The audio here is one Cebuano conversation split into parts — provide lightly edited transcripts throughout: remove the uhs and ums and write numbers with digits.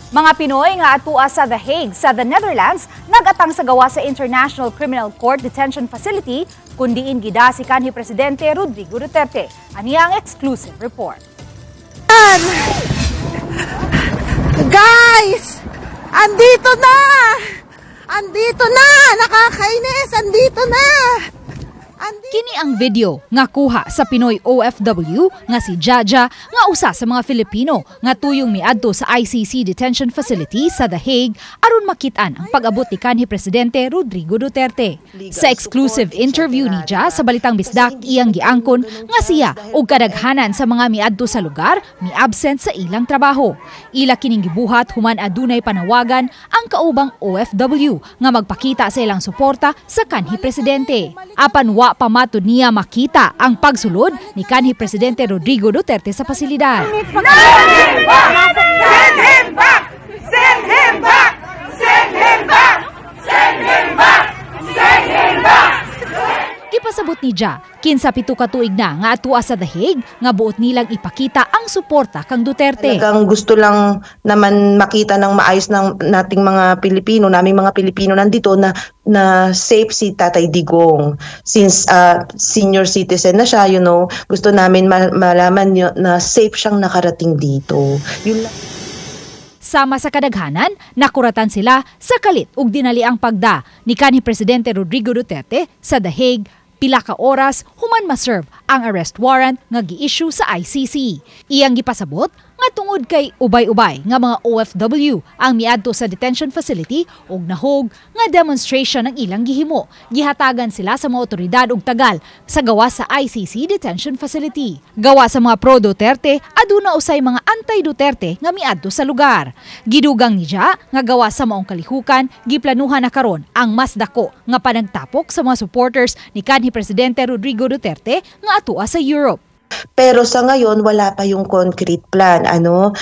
Mga Pinoy nga atua sa The Hague sa the Netherlands nagatang sa gawa sa International Criminal Court Detention Facility kun diin gida si kanhi Presidente Rodrigo Duterte. Aniya ang exclusive report. Guys! Andito na! Andito na! Nakakainis! Andito na! Andito. Kini ang video nga kuha sa Pinoy OFW nga si Jaja nga usa sa mga Filipino nga tuyong miadto sa ICC Detention Facility sa The Hague aron makit-an ang pag-abot ni kanhi Presidente Rodrigo Duterte. Sa exclusive interview ni Ja sa Balitang Bisdak, iyang giangkon nga siya og kadaghanan sa mga miadto sa lugar mi-absent sa ilang trabaho. Ila kining gibuhat human adunay panawagan ang kaubang OFW nga magpakita sa ilang suporta sa kanhi presidente. Apan wa pa matud niya makita ang pagsulod ni kanhi Presidente Rodrigo Duterte sa pasilidad. Send him back! Send him back! Send him back! Send him back! Send him back! Gipasabot ni Ja, kinsa 7 ka tuig na nga atua sa The Hague nga buot nilang ipakita ang suporta kang Duterte. Talagang gusto lang naman makita ng maayos ng nating mga Pilipino, naming mga Pilipino nandito na na safe si Tatay Digong. Since senior citizen na siya, gusto namin malaman nyo na safe siyang nakarating dito. Yun lang. Sama sa kadaghanan, nakuratan sila sa kalit ug dinali ang pagda ni kanhi Presidente Rodrigo Duterte sa The Hague pila ka oras human ma-serve ang arrest warrant nga gi-issue sa ICC. Iyang gipasabot nga tungod kay ubay-ubay nga mga OFW ang miadto sa detention facility ug nahog nga demonstration ang ilang gihimo. Gihatagan sila sa mga otoridad og tagal sa gawas sa ICC detention facility. Gawa sa mga pro Duterte, aduna usay mga anti-Duterte nga miadto sa lugar. Gidugang ni Ja nga gawa sa maong kalihukan, giplanuhan na karon ang mas dako nga panagtapok sa mga supporters ni kanhi Presidente Rodrigo Duterte nga atua sa Europe. Pero sa ngayon, wala pa yung concrete plan. Ano?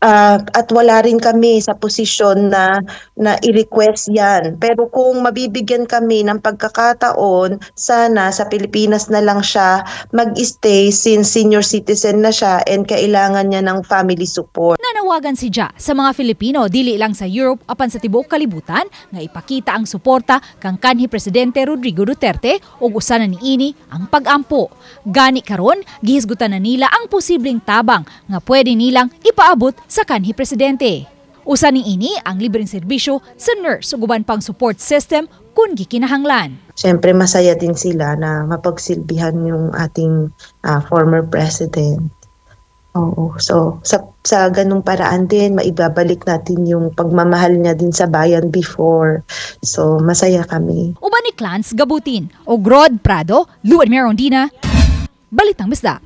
At wala rin kami sa posisyon na na i-request yan. Pero kung mabibigyan kami ng pagkakataon, sana sa Pilipinas na lang siya mag-stay since senior citizen na siya and kailangan niya ng family support. Nanawagan si Ja sa mga Filipino dili lang sa Europe apan sa tibuok kalibutan nga ipakita ang suporta kang kanhi Presidente Rodrigo Duterte ug usa na niini ang pag-ampo. Gani karon gihisgutan na nila ang posibleng tabang nga pwede nilang ipaabot sa kanhi presidente. Usa niini ang libreng serbisyo sa nurse ug uban pang support system kung gikinahanglan. Siyempre, masaya din sila na mapagsilbihan yung ating former president. Oo. So, sa ganung paraan din, maibabalik natin yung pagmamahal niya din sa bayan before. So, masaya kami. Uban ni Clans Gabutin o Rod Prado, Luan Merondina, Balitang Bisdak.